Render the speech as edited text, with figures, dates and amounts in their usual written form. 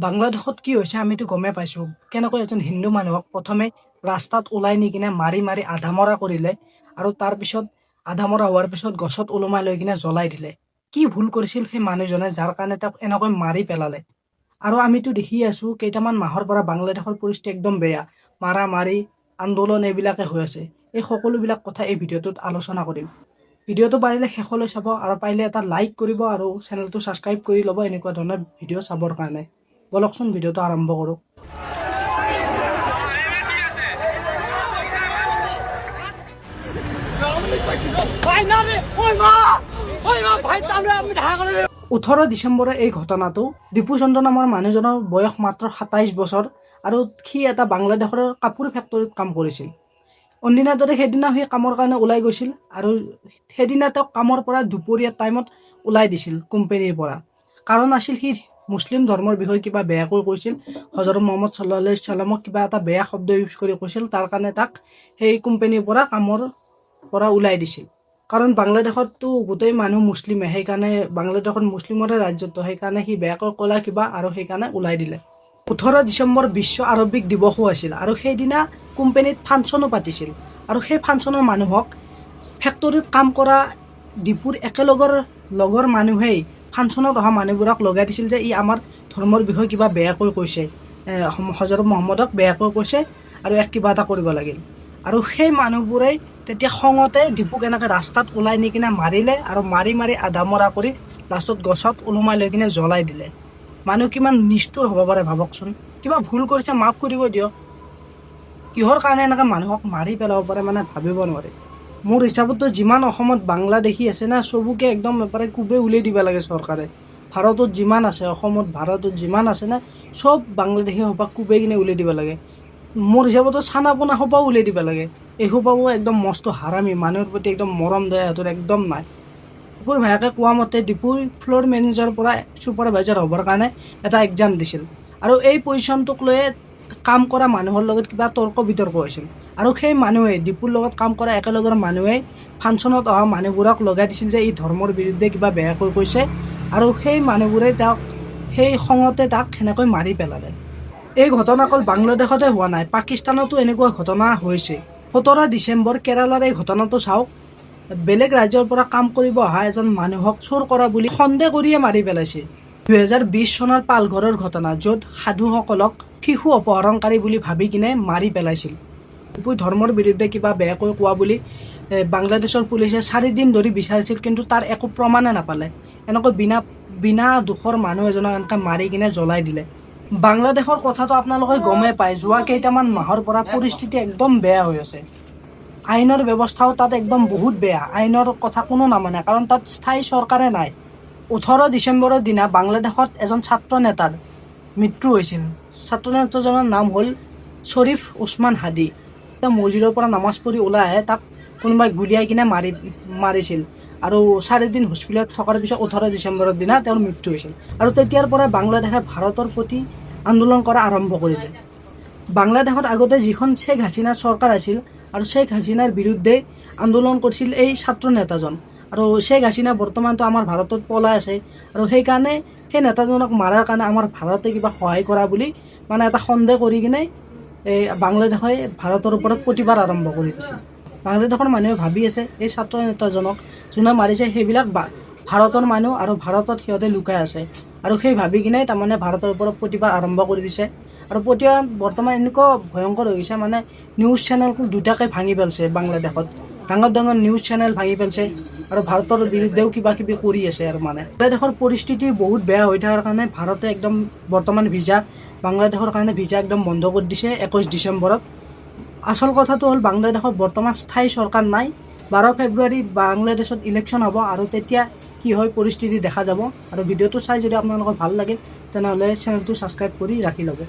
বাংলাদেশত কি হৈছে আমিতো গমেই পাইছোঁ, কেনেকৈ এজন হিন্দু মানুহক প্ৰথমে ৰাস্তাত ওলাই নি কিনে মাৰি মাৰি আধামৰা কৰিলে আৰু তাৰপিছত আধামৰা হোৱাৰ পিছত গছত ওলোমাই লৈ কিনে জ্বলাই দিলে। কি ভুল কৰিছিল সেই মানুহজনে, যাৰ কাৰণে তেওঁক এনেকৈ মাৰি পেলালে? আৰু আমিতো দেখি আছোঁ, কেইটামান মাহৰ পৰা বাংলাদেশৰ পৰিস্থিতি একদম বেয়া, মাৰা মাৰি, আন্দোলন এইবিলাকে হৈ আছে। এই সকলোবিলাক কথা এই ভিডিঅ'টোত আলোচনা কৰিম। ভিডিঅ'টো পাৰিলে শেষলৈ চাব আৰু পাৰিলে এটা লাইক কৰিব আৰু চেনেলটো ছাবস্ক্ৰাইব কৰি ল'ব এনেকুৱা ধৰণৰ ভিডিঅ' চাবৰ কাৰণে। বলকচোন, ভিডিঅ'টো আৰম্ভ কৰোঁ। 18 ডিচেম্বৰৰ এই ঘটনাটো, দীপু চন্দ্ৰ নামৰ মানুহজনৰ বয়স মাত্ৰ 27 বছৰ আৰু সি এটা বাংলাদেশৰ কাপোৰ ফেক্টৰীত কাম কৰিছিল। অন্যদিনাৰ দৰে সেইদিনা সি কামৰ কাৰণে ওলাই গৈছিল আৰু সেইদিনা তেওঁক কামৰ পৰা দুপৰীয়া টাইমত ওলাই দিছিল কোম্পেনীৰ পৰা। কাৰণ আছিল সি মুছলিম ধৰ্মৰ বিষয়ে কিবা বেয়াকৈ কৈছিল, হজৰত মহম্মদ চাল্লাহ চাল্লামক কিবা এটা বেয়া শব্দ ইউজ কৰি কৈছিল। তাৰ কাৰণে তাক সেই কোম্পেনীৰ পৰা কামৰ পৰা ওলাই দিছিল। কাৰণ বাংলাদেশততো গোটেই মানুহ মুছলিমে, সেইকাৰণে বাংলাদেশত মুছলিমৰে ৰাজত্ব, সেইকাৰণে সি বেয়াকৈ ক'লা কিবা আৰু সেইকাৰণে ওলাই দিলে। 18 ডিচেম্বৰ বিশ্ব আৰবিক দিৱসো আছিল আৰু সেইদিনা কোম্পেনীত ফাংচনো পাতিছিল। আৰু সেই ফাংচনৰ মানুহক ফেক্টৰীত কাম কৰা দীপুৰ একেলগৰ লগৰ মানুহেই ফাংচনত অহা মানুহবোৰক লগাই দিছিল যে ই আমাৰ ধৰ্মৰ বিষয়ে কিবা বেয়াকৈ কৈছে, হজৰত মহম্মদক বেয়াকৈ কৈছে আৰু ইয়াক কিবা এটা কৰিব লাগিল। আৰু সেই মানুহবোৰেই তেতিয়া খঙতে দীপুক এনেকৈ ৰাস্তাত ওলাই নি কিনে মাৰিলে আৰু মাৰি মাৰি আধা মৰা কৰি লাষ্টত গছত ওলোমাই লৈ কিনে জ্বলাই দিলে। মানুহ কিমান নিষ্ঠুৰ হ'ব পাৰে ভাবকচোন। কিবা ভুল কৰিছে, মাফ কৰিব দিয়ক। কিহৰ কাৰণে এনেকৈ মানুহক মাৰি পেলাব পাৰে, মানে ভাবিব নোৱাৰে। মোৰ হিচাপততো যিমান অসমত বাংলাদেশী আছে না, চবকে একদম এবাৰে কোবে উলিয়াই দিব লাগে চৰকাৰে। ভাৰতত যিমান আছে, অসমত, ভাৰতত যিমান আছে না, চব বাংলাদেশী সোপা কোবাই কিনে উলিয়াই দিব লাগে। মোৰ হিচাপতো চানা পোনা সোপাও উলিয়াই দিব লাগে। এই সোপাও একদম মস্ত হাৰামি, মানুহৰ প্ৰতি একদম মৰম দয়া সিহঁতৰ একদম নাই। দীপুৰ ভায়েকে কোৱা মতে দীপুৰ ফ্ল'ৰ মেনেজাৰৰ পৰা ছুপাৰভাইজাৰ হ'বৰ কাৰণে এটা এক্সাম দিছিল আৰু এই পজিশ্যনটোক লৈয়ে কাম কৰা মানুহৰ লগত কিবা তৰ্ক বিতৰ্ক হৈছিল। আৰু সেই মানুহে, দীপুৰ লগত কাম কৰা একেলগৰ মানুহে ফাংচনত অহা মানুহবোৰক লগাই দিছিল যে ই ধৰ্মৰ বিৰুদ্ধে কিবা বেয়াকৈ কৈছে আৰু সেই মানুহবোৰে তেওঁক সেই খঙতে তাক সেনেকৈ মাৰি পেলালে। এই ঘটনা অকল বাংলাদেশতে হোৱা নাই, পাকিস্তানতো এনেকুৱা ঘটনা হৈছে। 17 ডিচেম্বৰ কেৰালাৰ এই ঘটনাটো চাওক। বেলেগ ৰাজ্যৰ পৰা কাম কৰিব অহা এজন মানুহক চোৰ কৰা বুলি সন্দেহ কৰিয়ে মাৰি পেলাইছে। 2020 চনৰ পালঘৰৰ ঘটনা, য'ত সাধুসকলক শিশু অপহৰণকাৰী বুলি ভাবি কিনে মাৰি পেলাইছিল। দীপুৰ ধৰ্মৰ বিৰুদ্ধে কিবা বেয়াকৈ কোৱা বুলি বাংলাদেশৰ পুলিচে 4 দিন ধৰি বিচাৰিছিল, কিন্তু তাৰ একো প্ৰমাণে নাপালে। এনেকৈ বিনা বিনা দোষৰ মানুহ এজনক এনেকৈ মাৰি কিনে জ্বলাই দিলে। বাংলাদেশৰ কথাটো আপোনালোকে গমেই পায়, যোৱা কেইটামান মাহৰ পৰা পৰিস্থিতি একদম বেয়া হৈ আছে। আইনৰ ব্যৱস্থাও তাত একদম বহুত বেয়া। আইনৰ কথা কোনো নামানে, কাৰণ তাত স্থায়ী চৰকাৰে নাই। 18 ডিচেম্বৰৰ দিনা বাংলাদেশত এজন ছাত্ৰ নেতাৰ মৃত্যু হৈছিল। ছাত্ৰ নেতাজনৰ নাম হ'ল শ্বৰীফ ওচমান হাদি। তেওঁ মছজিদৰ পৰা নামাজ পঢ়ি ওলাই আহে, তাক কোনোবাই গুলীয়াই কিনে মাৰিছিল আৰু 4 দিন হস্পিটেলত থকাৰ পিছত 18 ডিচেম্বৰৰ দিনা তেওঁৰ মৃত্যু হৈছিল। আৰু তেতিয়াৰ পৰা বাংলাদেশে ভাৰতৰ প্ৰতি আন্দোলন কৰা আৰম্ভ কৰিলে। বাংলাদেশত আগতে যিখন শ্বেখ হাছিনাৰ চৰকাৰ আছিল আৰু শ্বেখ হাছিনাৰ বিৰুদ্ধে আন্দোলন কৰিছিল এই ছাত্ৰ নেতাজন। আৰু শ্বেখ হাছিনা বৰ্তমানতো আমাৰ ভাৰতত পলাই আছে আৰু সেইকাৰণে সেই নেতাজনক মাৰাৰ কাৰণে আমাৰ ভাৰতে কিবা সহায় কৰা বুলি মানে এটা সন্দেহ কৰি কিনে এই বাংলাদেশে ভাৰতৰ ওপৰত প্ৰতিবাদ আৰম্ভ কৰি দিছিল। বাংলাদেশৰ মানুহে ভাবি আছে এই ছাত্ৰ নেতাজনক যোনে মাৰিছে, সেইবিলাক ভাৰতৰ মানুহ আৰু ভাৰতত সিহঁতে লুকাই আছে। আৰু সেই ভাবি কিনে তাৰমানে ভাৰতৰ ওপৰত প্ৰতিবাদ আৰম্ভ কৰি দিছে। আৰু প্ৰতিবাদ বৰ্তমান এনেকুৱা ভয়ংকৰ হৈ গৈছে, মানে নিউজ চেনেল দুটাকে ভাঙি পেলাইছে। বাংলাদেশত ডাঙৰ ডাঙৰ নিউজ চেনেল ভাঙি পেলাইছে আৰু ভাৰতৰ বিৰুদ্ধেও কিবা কিবি কৰি আছে। আৰু মানে বাংলাদেশৰ পৰিস্থিতি বহুত বেয়া হৈ থকাৰ কাৰণে ভাৰতে একদম বৰ্তমান ভিজা, বাংলাদেশৰ কাৰণে ভিজা একদম বন্ধ কৰি দিছে 21 ডিচেম্বৰত। আচল কথাটো হ'ল বাংলাদেশত বৰ্তমান স্থায়ী চৰকাৰ নাই। 12 ফেব্ৰুৱাৰী বাংলাদেশত ইলেকশ্যন হ'ব আৰু তেতিয়া কি হয় পৰিস্থিতি দেখা যাব। আৰু ভিডিঅ'টো চাই যদি আপোনালোকৰ ভাল লাগে, তেনেহ'লে চেনেলটো ছাবস্ক্ৰাইব কৰি ৰাখি ল'ব।